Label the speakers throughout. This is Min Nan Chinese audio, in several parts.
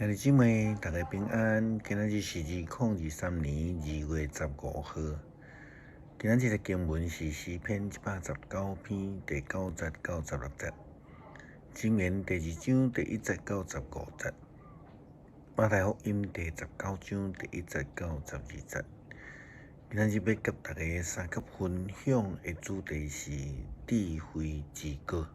Speaker 1: 兄弟姊妹，大家平安。今仔日是2023年2月15號。今仔日的經文是詩篇119篇第9節到16節，箴言第2章第1節到15節，馬太福音第19章第1節到12節。今仔日欲佮大家相佮分享的主題是智慧之果。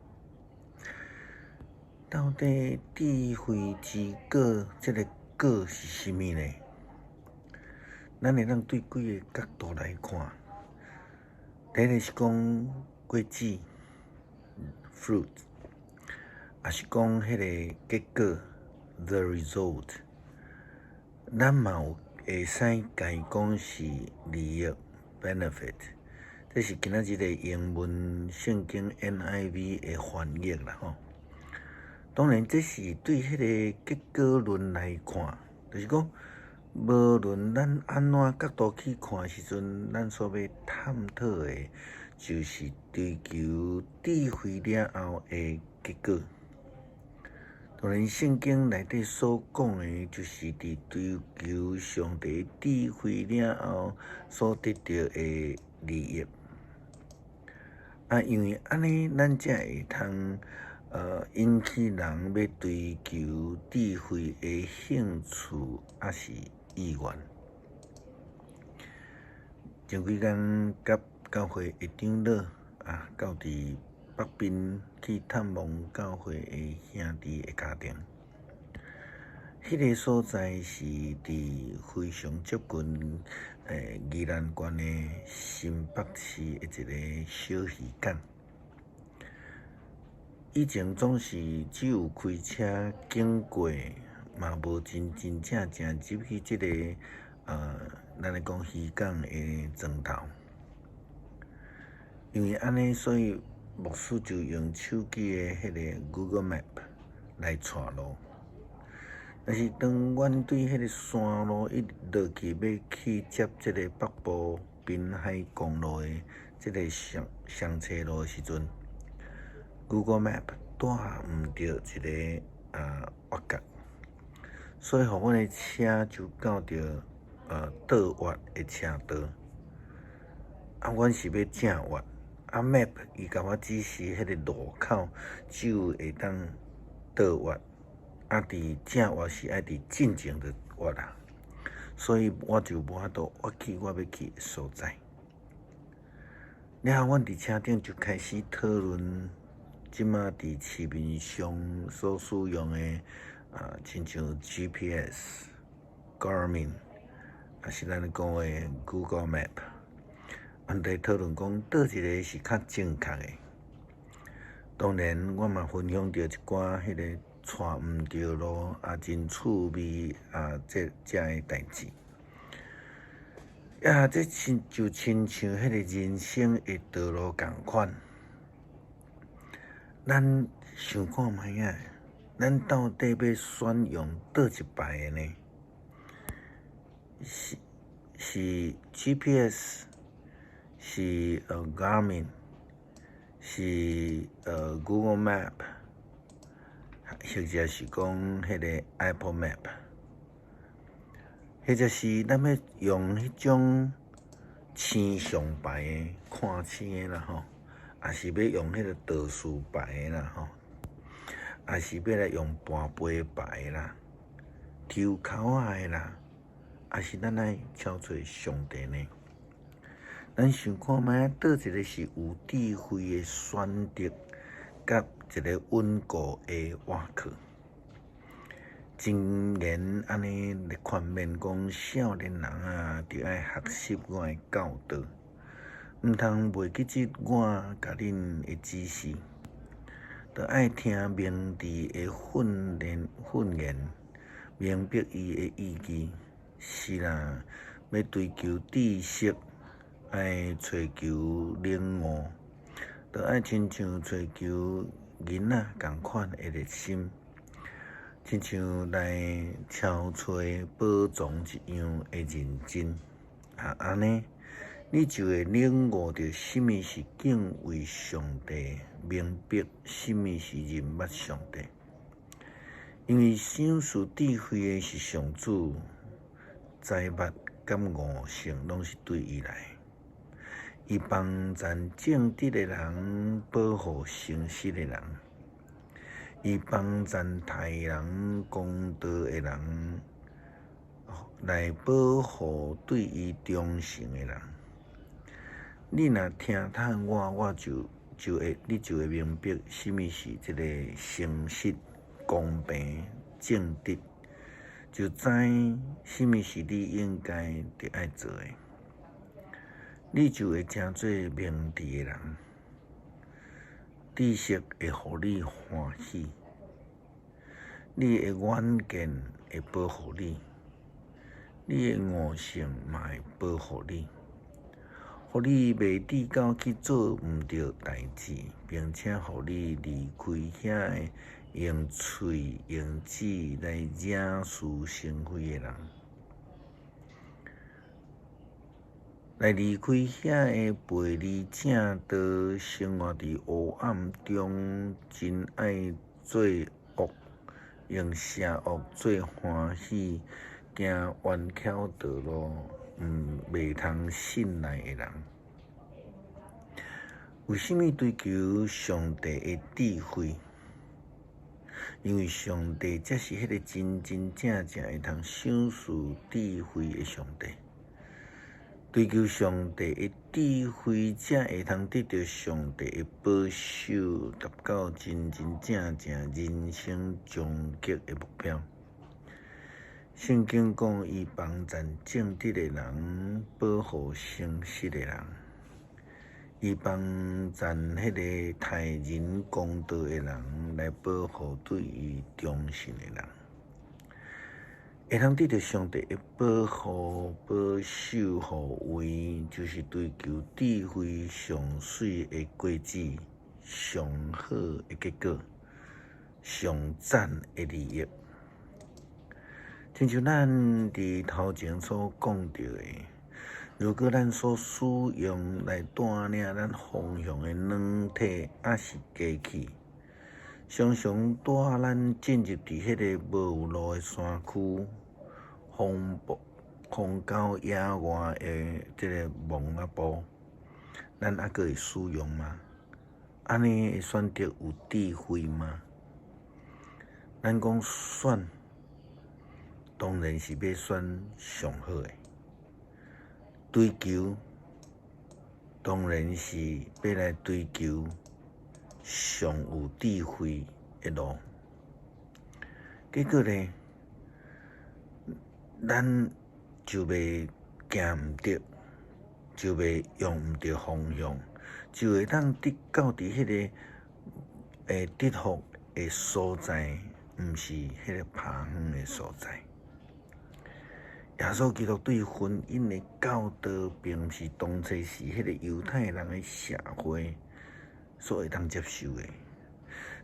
Speaker 1: 到底智慧之果，這个果是啥物呢？咱會當對幾个角度來看。第一个是講果子（fruit），抑是講彼个結果（the result）。咱嘛有會使共伊講是利益（benefit）。這是今仔日的英文聖經 NIV 的翻譯啦吼。當然，這是對彼个結果論來看，就是講，無論咱按怎角度去看的時陣，咱所欲探討的，就是追求智慧了後的結果。當然，聖經內底所講的，就是佇追求上帝智慧了後所得著的利益。啊，因為按呢，咱才會通引起人欲追求智慧的興趣，抑是意願。前幾工佮教會的長老啊，到佇北邊去探望教會的兄弟的家庭。彼个所在是佇非常接近宜蘭縣的新北市的一个小漁港。以前總是只有開車經過，嘛無真真正正入去這个咱來講漁港的庄頭。因為按呢，所以牧師就用手機的彼个 Google Map 來帶路。但是當阮對彼个山路一落去，欲去接這个北部濱海公路的這个上車路的時陣，Google Map 帶毋著一个彎角，所以予阮的車就到著倒彎的車道。啊，阮是欲正彎，啊 Map 伊共我指示彼个路口只有會當倒彎，啊，佇正彎是愛佇進前就彎啊，所以我就無法度彎去我欲去的所在。了後，阮佇車頂就開始討論，這馬佇市面上所使用的啊，親像 GPS、Garmin，抑是咱講的 Google Map，阮佇討論講佗一个是較正確的。當然，我嘛分享著一寡彼个帶毋著路啊，真趣味啊，這个代誌。啊，這就親像彼個人生的道路仝款。咱想看覓仔，咱到底欲選用佗一擺的呢？是 GPS，是Garmin，是Google Map，或者是講彼个 Apple Map，或者是咱欲用彼種星象牌的看星的啦吼，抑是欲用彼个道士牌的啦吼，抑是欲來用跋杯牌的啦，抽籤仔的啦，抑是咱愛敲揣上帝呢？咱想看覓仔，佗一个是有智慧的選擇，佮一个穩固的倚靠。箴言按呢來勸勉講，少年人啊，著愛學習我的教導，毋通袂記得我共恁的指示，著愛聽明智的訓練訓言，明白伊的意義。是啦，欲追求知識，愛揣求領悟，著愛親像揣求銀仔仝款的熱心，親像來敲揣寶藏一樣的認真。啊，按呢，你就會領悟著啥物是敬畏上帝，明白啥物是認捌上帝。因為賞賜智慧的是上主，財物佮悟性攏是對伊來。伊幫贊正直的人，保護誠實的人；伊幫贊待人公道的人，來保護對伊忠誠的人。你若聽探我，我就就會你就會明白啥物是這個誠實、公平、正直，就知啥物是你應該著愛做的。你就會成做明智的人，知識會予你歡喜，你的遠見會保護你，你的悟性嘛會保護你，予你袂至到去做毋著代誌，並且予你離開遐个用喙用舌來惹是生非的人。來離開遐个背離正道、生活佇黑暗中，真愛做惡，用邪惡做歡喜，行彎曲道路，毋袂通信賴的人。為啥物追求上帝的智慧？因為上帝才是彼個真真正正會通賞賜智慧的上帝。追求上帝的智慧，才會通得著上帝的保守，達到真真正正人生終極的目標。聖經講，伊幫贊正直的人，保護誠實的人；伊幫贊彼個待人公道的人，來保護對伊忠誠的人。會通得著上帝的保護、保守、護衛，就是追求智慧上媠的果子，上好的結果，上讚的利益。親像咱佇頭前所講著的，如果咱所使用來帶領咱方向的軟體抑是機器，常常帶咱進入佇彼个無有路的山區，荒漠、荒郊野外的這个墓仔埔，咱猶閣會使用嗎？按呢的選擇有智慧嗎？咱講選，當然是欲選上好的；追求，當然是欲來追求上有智慧的路。結果呢，咱就袂行毋著，就袂用毋著方向，就會當得到佇彼个會得福的所在，毋是彼個拍遠的所在。耶穌基督對婚姻的教導，並毋是當初時彼个猶太人的社會所會當接受的，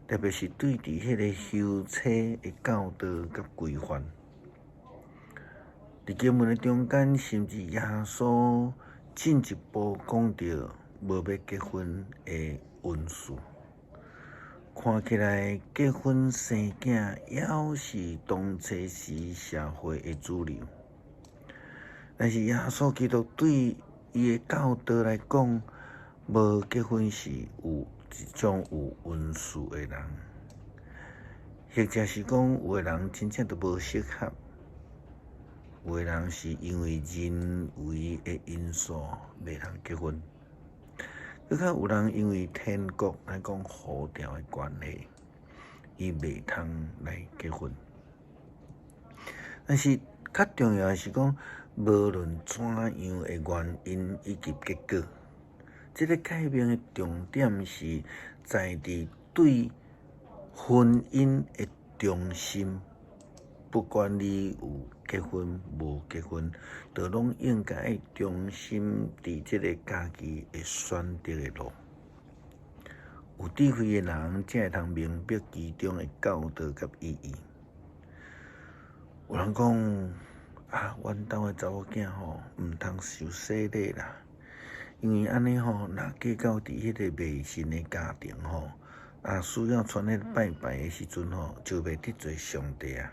Speaker 1: 特別是對佇彼个休妻的教導佮規範。佇經文的中間，甚至耶穌進一步講著無欲結婚的恩賜。看起來結婚生囝猶是當初時社會的主流，但是耶穌基督對伊的教導來講，無結婚是有一種有恩賜的人，或者是講有的人真正就無適合，有的人是因為人為的因素袂通結婚，閣較有人因為天國來講呼召的關係，伊袂通來結婚。但是較重要的是講，無論怎樣的原因以及結果，這个誡命的重點是在佇對婚姻的忠心，不管你有結婚無結婚，都攏應該愛忠心佇這个家己的選擇的路。有智慧的人才會通明白其中的教導佮意義。有人講啊，阮兜的查某囝吼，毋通受洗禮啦。因為按呢吼，若嫁到佇彼个袂信的家庭吼，啊，需要賰彼拜拜的時陣吼，就袂得罪上帝啊。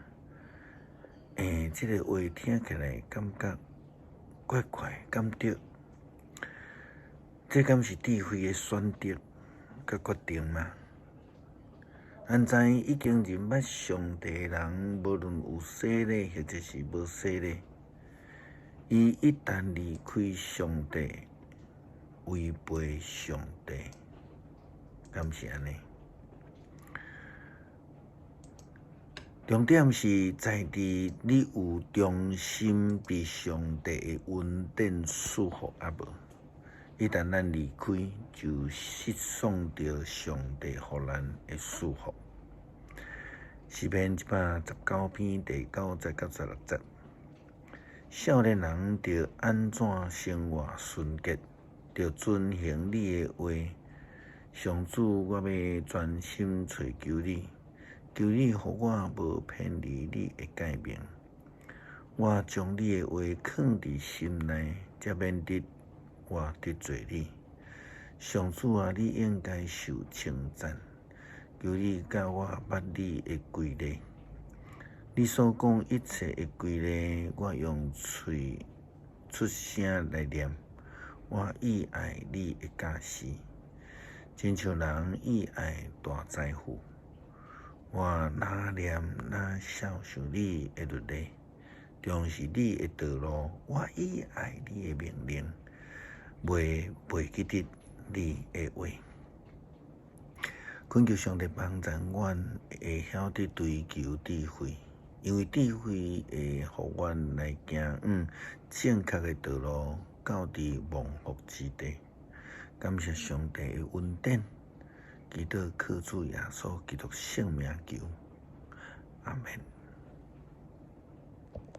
Speaker 1: 欸，這个話聽起來感覺怪怪，敢對？這敢是智慧的選擇佮決定嗎？咱知已經認捌上帝的人，無論有洗禮或者是無洗禮，伊一旦離開上帝，違背上帝，敢是按呢？重點是在佇你有忠心佇上帝的恩典賜福抑無？一旦咱離開，就失喪著上帝予咱的賜福。詩篇119篇第9節到16節，少年人著按怎生活純潔，著遵行你的話。上主，我欲專心揣求你。求你予我無偏離你的誡命。我將你的話囥佇心內，才免得我得罪你。上主啊，你應該受稱讚。求你教我捌你的規例。你所講一切的規例，我用喙出聲來念。我喜愛你的教示，親像人喜愛大財富。我若念若肖想你的律例，重視你的道路。我喜愛你的命令，袂袂記得你的話。懇求上帝幫助阮會曉得追求智慧，因為智慧會予阮來行向正確的道路，到佇蒙福之地。感謝上帝的恩典。祈禱靠主耶穌基督聖名求，阿們。